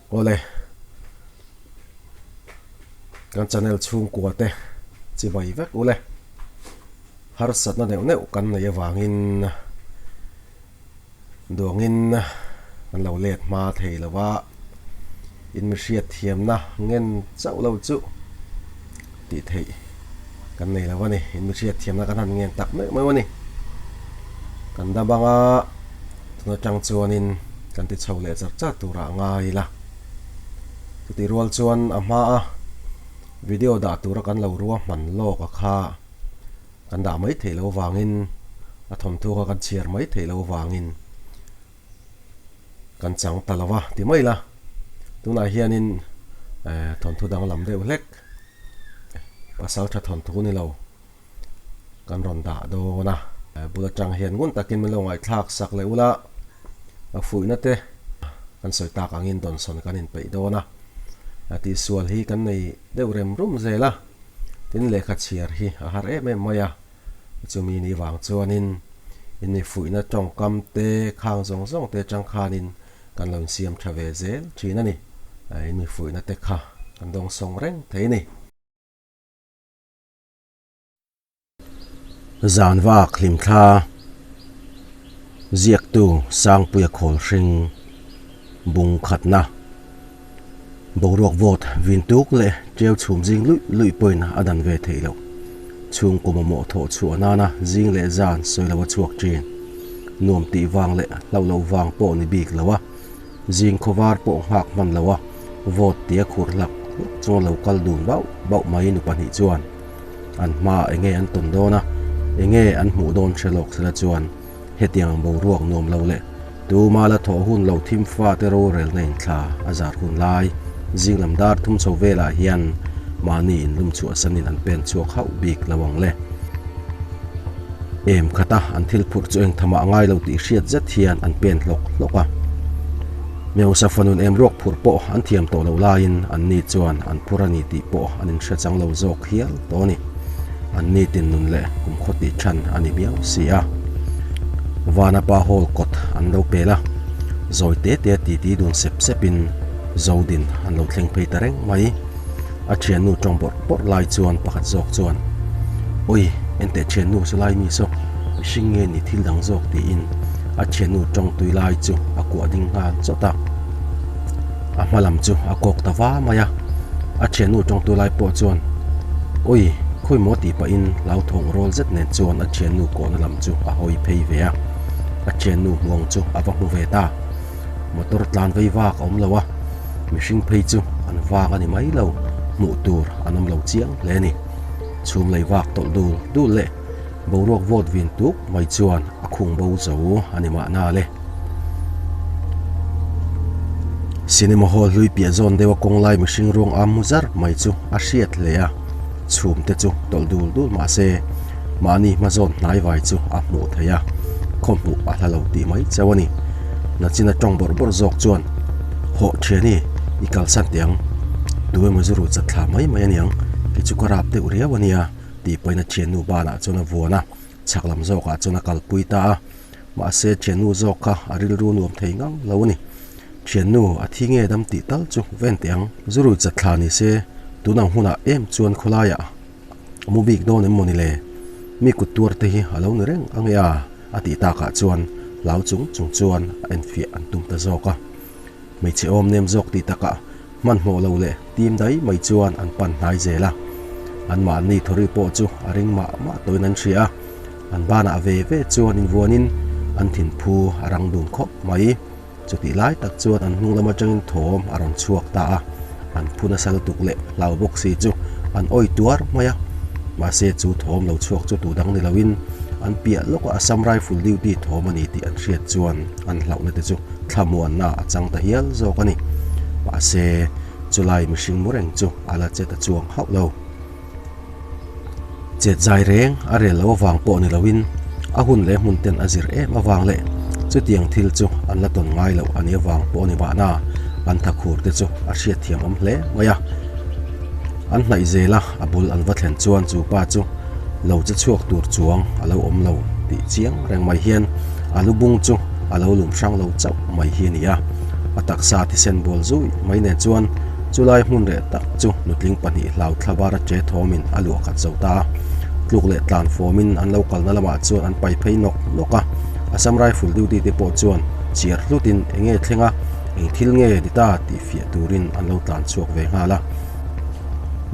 Awle, kan channel chhungkua te chibai vek ule. Harsatna neuh neuh kan nei avangin duangin kan lo let hma thei lo va, in mi hriat thiamna ngen chauh lo chu tih theih kan nei lo a ni. In mi hriat thiamna kan han ngen tak meuh meuh a ni. Kan dam anga tun atang chuanin kan ti chho leh char char turah ngai ila. Chutih rual chuan a hmaa video dah tura kan lo ruahman lawk a kha. Kan dah mai theih loh avangin a thawmthu kha kan chhiar mai theih loh avangin kan chang ta lo va ti mai la. Tunah hianin eh thawnthu danglam deuh hlek pasal tha thawnthu ni lo kan rawn dah dawn a. Bul atang hian ngun takin min lo ngaihthlak sak leh ula a fuihna te kan sawi tak angin dawnsawn kan inpeih dawn a. Tihsual hi kan nei deuh rem rum zel a. Tin, lehkha chhiar hi a har em em mai a, chumi ni vang chuanin in mi fuihna tawngkam te, khang zawng zawng te atang khanin kan lo insiam tha ve zel thin a ni. In mi fuihna te kha kan dawngsawng reng thei a ni. Zan vak hlimthla ziaktu Sangpuia Khawlhring bung khatna. Boruak vawt vin tuk leh ṭeu chhum zing luih luih pawhin a dan ve theih loh. Chhungkaw mamawh thawh chhuah nana zing leh zan sawi lo a chhuak ṭhin. Nuam tih vang leh hlauh loh vang pawh ni bik lo a, zing khawvar pawh nghak hman lo a, vawt tia khur hlak hlak chunga lo kal dun bauh bauh mai nu pahnih chuan an hmaah enge an tawn dawn a, enge an hmuh dawn hre lawk sela chuan Hetiang boruak nuam lo leh tuma la thawh hun lo thim fate rorelna inthla a zar hun lai zinglam dar thum chho velah hian mahni inlum chhuahsanin an pen chhuak hauh bik lo ang le. Em khata an thil phurh chu engthamah ngai lo tih hriat zet hian an pen hlawk hlawk a. Meusa fanun em ruak phurh pawh an thiam tawh loh laiin anni chuan an phur a ni tih pawh an inhre chang lo zawk hial tawh a ni. An ni tin nun leh kum khaw tih than a ni miau si a. Vana pa hall kawt an lo pel a, zawi te te a titi dun sep sep in Zodin an lo thleng phei ta reng mai. A thiannu tawng bawrh bawrh lai chuan pakhat zawk chuan, Oi, enteh thiannu chu lai mi saw, mihring nge ni thil dang zawk tiin a thiannu tawng tui lai chu a kuah ding nghal chawt a. A hma lam chu a kawk ta va mai a, a thiannu tawngtu lai pawh chuan, Oi, khawi maw tih pahin hlauthawng rawl zet nen chuan a thiannu kawhna lam chu a hawi phei ve a, a thiannu hmuang chu a va hmu ve ta. Motor tlan vei vak a awm lo a, mihring phei chu an vak a ni mai lo, hmuh tur an awm lo chiang hle a ni. Chhum lei vak tawlh dul dul leh boruak vawt vin tuk mai chuan a khung bo zo a ni mahna le. Cinema hall hlui piah zawn deuha kawng lai mihring ruang am mu zar mai chu a hriat hle a, chhum te chu tawlh dul dul mah se mahni hma zawn hnai vai chu a hmuh theih a, khaw hmuh a hla lo tih mai chauh a ni. Nachina tawng bawrh bawrh zawk chuan, Hawh thiani, i kalsan teh ang. Tu emaw zu ru chat thla mai mai a niang, kei chu ka rap deuh riau a nia, tih pahin a thiannu banah chuan a vuan a, chhak lam zawkah chuan a kalpui ta a. Mahse thiannu zawk kha a rilru nuam thei ngang lo a ni. Thiannu a thi nge dam tih tal chu ven teh ang. Zurui chat thla ni se tun ang hunah em chuan khawlaiah a mu bik dawn em maw ni le? Mi kut tuar te hi a lo ni reng ang e a, a tih takah chuan hlau chung chung chuan a enfiah an tum ta zawk a. Hmeichhe awm nem zawk tih takah hmanhmawh lo leh tim dai mai chuan an pan hnai zel a. Anmahni thawri pawh chu a ring mah mah tawhin an hria a. An banah ve ve chuan invuanin an thinphu a rang dun khawp mai. Chutih lai tak chuan an hnung lam atangin thawm a rawn chhuak ta a, an phu nasa lutuk leh hlau bawk si chu an awi tuar mai a. Mahse chu thawm lo chhuak chu tu dang ni loin an piah lawkah Assam Rifle duty thawm a ni tih an hriat chuan an hlauhna te chu thlamuanna a chang ta hial zawk a ni. Mahse chulai mihring mu reng chu a la che ta chuang hauh lo. Chet zai reng a rel lo avang pawh ni loin a hun leh hmun ten a zir em avang leh chutiang thil chu an la tawn ngai loh a ni avang pawh ni mahna an thakhur te chu a hriatthiam awm hle mai a. An hnaih zel a, a bul an va thlen chuan chu pa chu lo che chhuak tur chuang a lo awm lo tih chiang reng mai hian a lu bung chu a lo lum hrang lo chauh mai hi a ni a. A taksa thisen bual zui mai nen chuan chulai hmun reh tak chu nutling pahnih hlau thlabar a che thawmin a luah khat zo ta a. Tluk leh tlan fawmin an lo kalna lamah chuan an pai phei nawk nawk a. Assam Rifle duty te pawh chuan chiar hlutin enge thleng a, eng thil nge ni ta tih fiah turin an lo tlan chhuak ve nghal a.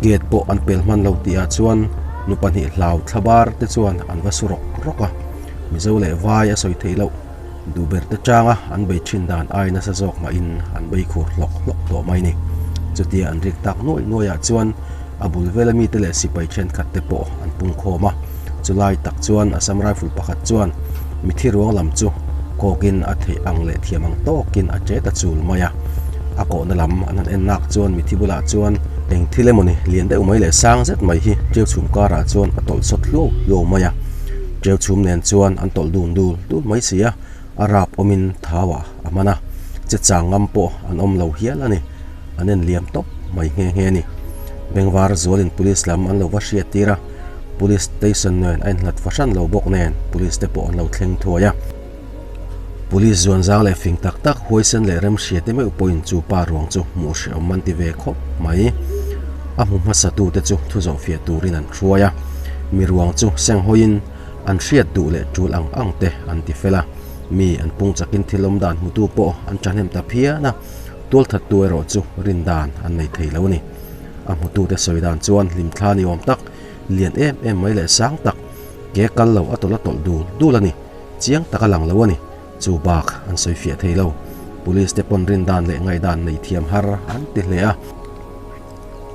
Gate pawh an pel hman lo tih ah chuan nu pahnih hlau thlabar te chuan an va su rawk rawk a. Mizo leh vai a sawi theih loh. Duh ber te changa an bei thin dan ai nasa zawk mahin an bei khur hlawk hlawk tawh mai ni. Chutia an rik tak nuai nuai ah chuan a bul vela mite leh sipai thenkhat te pawh an pung khawm a. Chulai tak chuan Assam Rifle pakhat chuan mithi ruang lam chu kawkin a theih ang leh thiam ang tawkin a che ta chul mai a. A kawhna lam an han en nak chuan mithi bulah chuan eng thil emawni lian deuh mai leh sang zet mai hi ṭiau chhum karah chuan a tawlh sawt hluau hluau mai a. Ṭiau chhum nen chuan an tawlh dun dul dul mai si a, a rap awmin thauah a hman a, che chang ngam pawh an awm lo hial a ni. An en liam tawp mai nghe nghe a ni. Bengvar zualin police lam an lo va hriat tir a, police station nen a inhlat fahran lo bawk nen police te pawh an lo thleng thuai a. Police zuan zang leh fing tak tak huaisen leh remhria te meuh pawhin chu pa ruang chu hmuh hrehawm an ti ve khawp mai. A hmu hmasa tute chu thu zawh fiah turin an hruai a, mi ruang chu senghawiin an hriat duh leh tul ang ang te an ti fel a, mi an pung chakin thil awm dan hmutu pawh an thahnem ta phian a, tualthattu erawh chu rin dan an nei thei lo a ni. A hmutute sawi dan chuan hlimthla ni awm tak, lian em em mai leh sang tak, ke kal lo a tawlh a tawlh dul dul a ni. Chiang tak a lang lo a ni. Chu bak an sawi fiah thei lo. Police te pawn rin dan leh ngaihdan nei thiam har an ti hle a.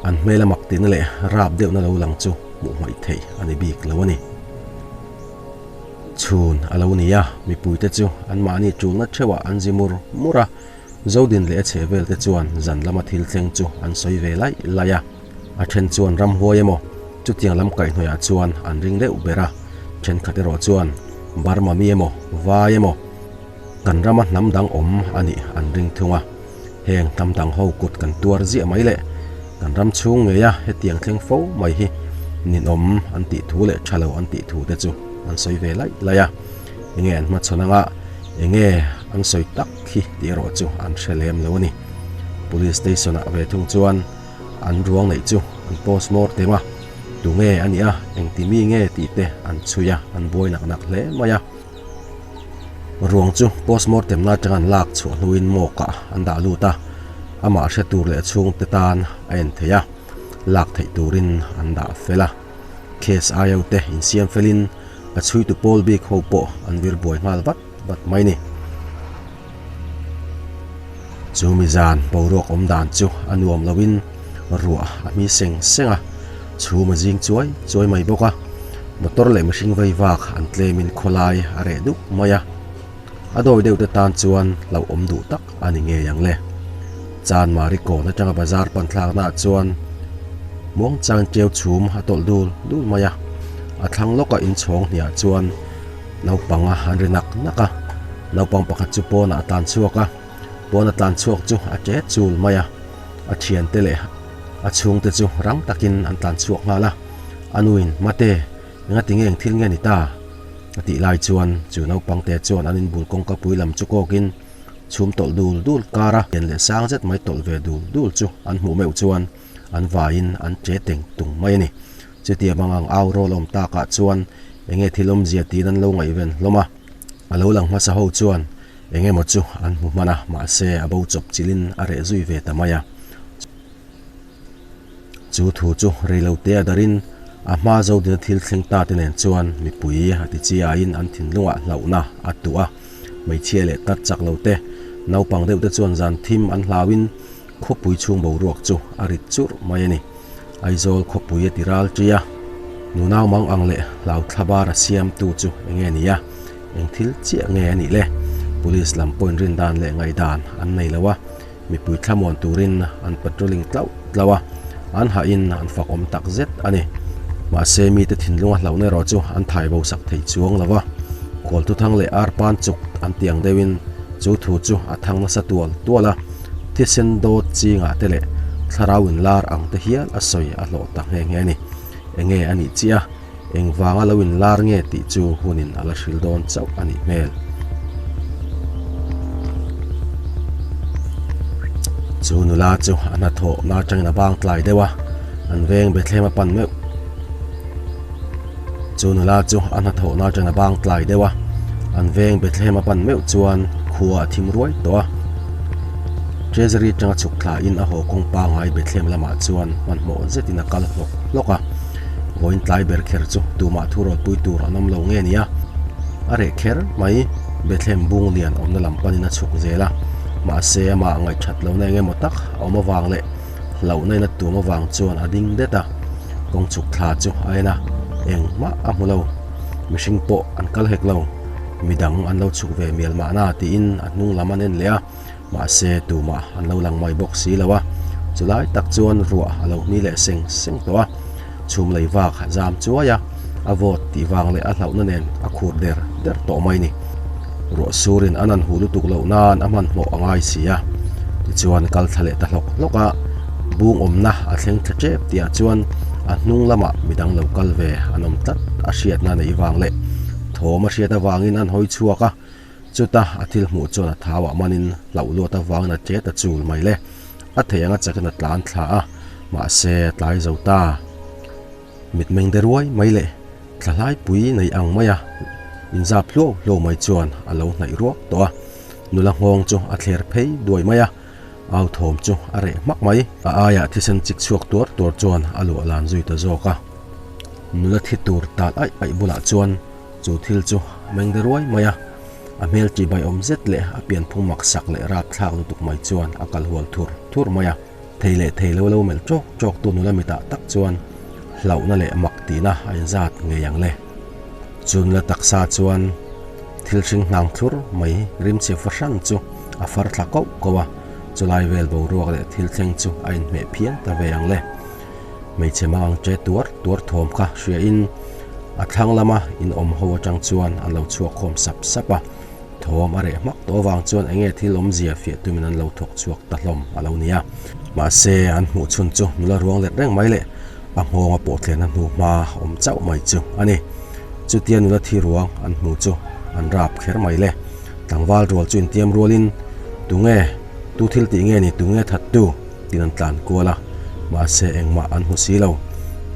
An hmel a mak tihna leh rap deuhna lo lang chu hmuh hmaih theih a ni bik lo a ni. Chhun a lo ni a, mipuite chu anmahni tulna theuhah an zi mur mur a, Zodin leh a chhehvel te chuan zan lama thil thleng chu an sawi ve laih laih a. A then chuan ramhuai emaw chutiang lam kaihhnawihah chuan an ring deuh ber a, thenkhat erawh chuan Burma mi emaw vai emaw kan rama hnam dang awm a nih an ring thung a. Heng hnam dang ho kut kan tuar ziah mai leh kan ram chhung ngeia hetiang thleng fo mai hi ninawm an tih thu leh tha lo an tih thu te chu an sawi ve laih laih a. Enge an hmachhawn anga enge an sawi tak khi tih erawh chu an hre lem lo a ni. Police station ah ve thung chuan an ruang neih chu an post mortem a, tunge a nih a, engti mi nge tih te an chhui a, an buai nak nak hle mai a. Ruang chu post mortem na atanga an lak chhuah hnuin mawkah an dah lut a, amah hre tur leh chhungte tan a en theih a, lak theih turin an dah fel a. Case aio te insiam felin a chhuitu pawl bik ho pawh an vir buai nghal vat vat mai ni. Chu mi zan boruak awm dan chu a nuam loin ruah a hmi seng seng a, chhum a zing chuai chuai mai bawk a, motor leh mihring vei vak an tlemin khawlai a reh duk mai a, a dawi deuh te tan chuan hlauhawm duh tak a ni ngei ang le. Chanmari kawn atanga bazar pan thlaknaah chuan muangchang ṭeu chhum a tawlh dul dul mai a, a thlang lawka inchhawng hniah chuan naupang a han ri nak nak a, naupang pakhat chu pawnah a tlan chhuak a, pawn a tlan chhuak chu a ṭe chul mai a, a thiante leh a chhungte chu rang takin an tlan chhuak nghal a, a nuin Mate, engati nge eng thil nge ni ta? a tih lai chuan chu naupangte chuan an inbul kawngka pui lam chu kawkin chhum tawlh dul dul kar a, lian leh sang zet mai tawlh ve dul dul chu an hmuh meuh chuan an vaiin an che teng tung mai a ni. Chutia mangang au rawl awm takah chuan enge thil awmzia tiin an lo ngaihven hlawm a, a lo lang hmasa ho chuan eng emaw chu an hmu hman a, mahse a bo chawp chilhin a reh zui ve ta mai a. Chu thu chu reilote a darin a hma Zodina thil thleng ta te nen chuan mipui a ti chiaiin an thinlungah hlauhna a tuh a, hmeichhia leh tat chak lo te, naupang deuh te chuan zan thim an hlauin khawpui chhung boruak chu a rit churh mai a ni. Aizawl khawpui a ti ral ṭi a, nunau mang ang leh hlau thlabar a siamtu chu eng nge ni a, eng thil chiah nge a nih le? Police lam pawhin rindan leh ngaihdan an nei lo a, mipui thlamuan turin an patrolling tlauh tlauh a, an hahin an fak awm tak zet a ni. Mahse mite thinlunga hlauhna erawh chu an thai bo sak thei chuang lo va, Khualthuthang leh arpan chuk an ti ang deuhin chu thu chu a thang nasa tual tual a, thisen dawt chingah te leh thlarau inlar ang te hial a sawi a hlawh ta nghe nghe a ni. Enge a nih chiah a, engvanga lo inlar nge tih chu hunin a la hril dawn chauh a nih hmel. Chu nula chu a hnathawh na atangin a bang tlai deuh a, an veng Bethlehem a pan meuh. Chu nula chu a hnathawh na atangin a bang tlai deuh a, an veng Bethlehem a pan meuh chuan khua a thim ruai tawh a. Treasury atanga chhuk thlain a haw kawng pangai Bethlehem lamah chuan hmanhmawh zetin a kal hlawk hlawk a. Vawiin tlai ber kher chu tumah thu rawlpui tur an awm lo nge nia. A reh kher mai, Bethlehem bung lian awmna lam panin a chhuk zel a. Mahse amah ngaihthat lohna eng emaw tak a awm avang leh hlauhna in a tum avang chuan a ding det a. Kawng chhuk thla chu a en a, engmah a hmu lo. Mihring pawh an kal hek lo. Midang an lo chhuk ve mial mahna tiin a hnung lam an en leh a, mahse tumah an lo lang mai bawk si lo a. Chulai tak chuan ruah a lo hni leh seng seng tawh a, chhum lei vak a zam chuai a, a vawt tih vang leh a hlauhna nen a khur der der tawh mai ni. Ruah surin an an huh lutuk loh nan a hmanhmawh a ngai si a, tichuan kal thla leh ta hlawk hlawk a, bung awmna a thleng thla tep tihah chuan a hnung lamah midang lo kal ve an awm tlat a hriatna neih vang leh Thawm a hriat avangin an hawi chhuak a, chuta a thil hmuh chuan a thauah manin hlauh luat avangin a che ta chul mai le. A thei anga chakin a tlan thla a, mahse a tlai zo ta. Mitmeng de ruai mai leh thlahlai pui nei ang maia inzap hluau hluau mai chuan a lo hnaih ruak tawh a, nula nghawng chu a thler phei duai mai a, au thawm chu a reh hmak mai. A aiah thisen chik chhuak tuar tuar chuan a luah lan zui ta zawk a. Nula thi tur tal aih aih bulah chuan chu thil chu a meng de ruai mai a, a hmel tihbai awm zet leh a pianphung mak sak leh rap thlak lutuk mai chuan a kal hual thur thur mai a. Thei leh thei lo lo melh tawk tawk tu nula mitah tak chuan hlauhna leh mak tihna a inzat ngei ang le. Chu nula taksa chuan thil hring hnang thlur mai rimchhe fahran chu a far thla koh koh a, chulai vel boruak leh thil thleng chu a inhmeh phian ta ve ang le. Hmeichhe mang ang che tuar tuar thawm kha hria in a thlang lama in awm ho atang chuan an lo chhuak khawm sap sap a, thawm a reh hmak tawh avang chuan enge thil awmzia fiah tumin an lo thawk chhuak ta hlawm a lo ni a. Mahse an hmuh chhun chu nula ruang let reng mai leh a nghawng a pawh thlenna hnu hma awm chauh mai chu a ni. Chutia nula thi ruang an hmu chu an rap kher mai le. Tlangval rual chu intiam rualin tunge tu thil tih nge ni tunge that tu? Tin an tlan kual a, mahse engmah an hmu si lo.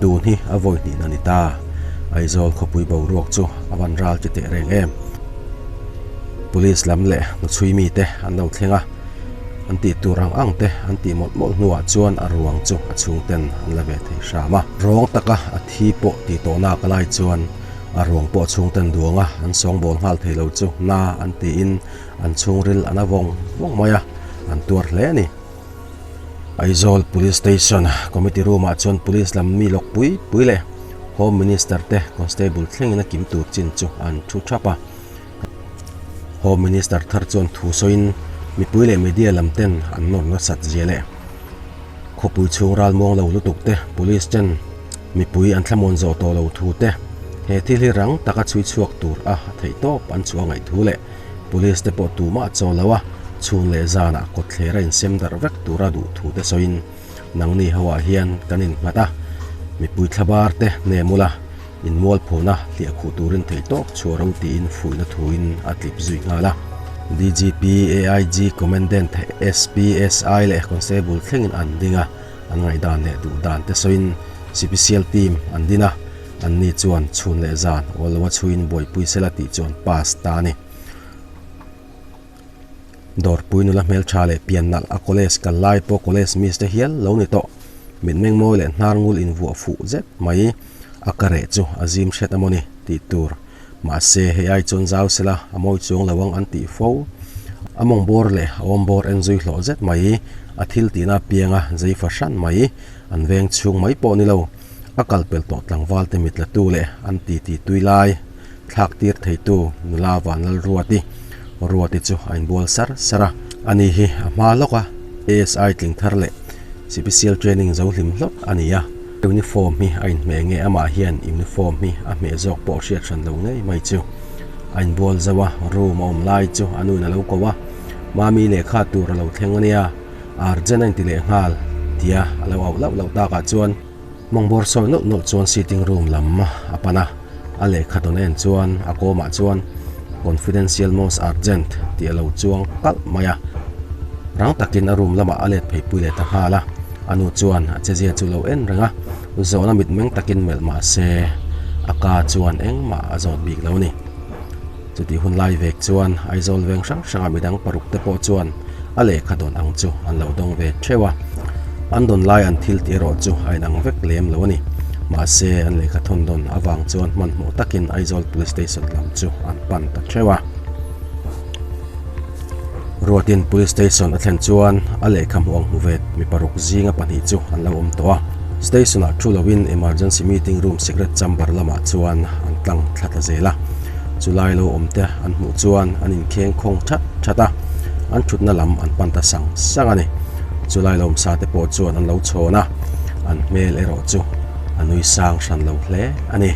Tun hi a vawi hnihna ni ta. Aizawl khawpui boruak chu a van ral chi teh reng em. Police lam leh hnuchhui mite an lo thleng a, an tih tur ang ang te an tih mawlh mawlh hnuah chuan a ruang chu a chhungten an la ve thei hram a. Rawng taka a thi pawh tih tawh nak lai chuan a ruang pawh chhungten duanga an sawngbawl nghal thei lo chu na an tiin an chhungril an a vawng vawng mai a, an tuar hle a ni. Aizawl Police Station Committee Room ah chuan Police lam mi lawk pui pui leh Home Minister te Constable thlengin a kim tur chin chu an thu thap a. Home Minister thar chuan thu sawiin mipui leh media lam ten an nawr nasat zia leh khawpui chhung ral muang lo lutuk te Police ten mipui an thlamuan zawh tawh lo thu te he thil hi rang taka chhui chhuak tur a theih tawp an chhuah ngaih thu leh Police te pawh tumah chaw lo a, chhun leh zanah kawtthler a insem darh vek tura duh thu te sawiin nangni ho ah hian kan innghat a, mipui thlabar te hnem ula, inmualphona hliah khuh turin theihtawp chhuah ro tiin fuihna thuin a tlip zui nghal a. DGP, AIG, Commandant, SP, SI leh Constable thlengin an ding a, an ngaihdan leh duhdan te sawiin Sipisial team an din a. Anni chuan chhun leh zan awl lo a chhuiin buaipui sela tih chu an pass ta a ni. Dawrpui nula hmeltha leh pian nalh a college kal lai pawh college miss te hial lo ni tawh. Mitmeng mawi leh hnar ngul invuah fuh zet mai a ka reh chu a zim hret a mawni tih tur. Mahse hei ai chuan zau sela a mawi chuang lo ang an tih fo. A mawng bawr leh a awm bawr en zui hlawh zet mai a thil tihna apianga zei fahran mai an veng chhung mai pawh ni lo. A kal pel tawh tlangval te mit la tu leh an ti ti tui lai thlak tir thei tu nula Vanlal Ruati Ruati chu a inbual sar sar a. Ani hi a hma lawk a ASI tling thar leh Cpcl training zo hlim hlawt a ni a. Uniform hi a inhmeh nge amah hian uniform hi a hmeh zawk pawh hriat hran lo ngei mai chu. A inbual zo a, room a awm lai chu a nuin a lo ko a, Mami lehkha tur a lo thleng a nia. Arjun a inti leh nghal tia a lo auh lauh lauh takah chuan mawng bawr sawi nawlh nawlh chuan sitting room lam a pan a, a lehkha dawn en chuan a kawmah chuan Confidential Most Urgent tih a lo chuang kalh mai a. Rang takin a room lamah a let phei pui leh ta nghal a, a nu chuan a chezia chu lo en reng a, zawhna mitmeng takin melh mah se a ka chuan engmah a zawt bik lo a ni. Chutih hun lai vek chuan Aizawl veng hrang hranga midang paruk te pawh chuan a lehkha dawn ang chu an lo dawng ve theuh a, an dawn lai an thil tih erawh chu a inang vek lem lo a ni. Mahse an lehkha thawn dawn avang chuan hmanhmawh takin Aizawl Police Station lam chu an pan ta theuh a. Ruatin Police Station a thlen chuan a lehkha hmuh ang hmu ve mi paruk zinga pahnih chu an lo awm tawh a. Station ah thu loin Emergency Meeting Room Secret Chamber lamah chuan an tlang thla ta zel a. Chulai lo awm te an hmuh chuan an inkheng khawng that that a, an thutna lam an pan ta sang sang a ni. Chulai lo awmsa te pawh chuan an lo chhawn a, an hmel erawh chu a nui sang hran lo hle a ni.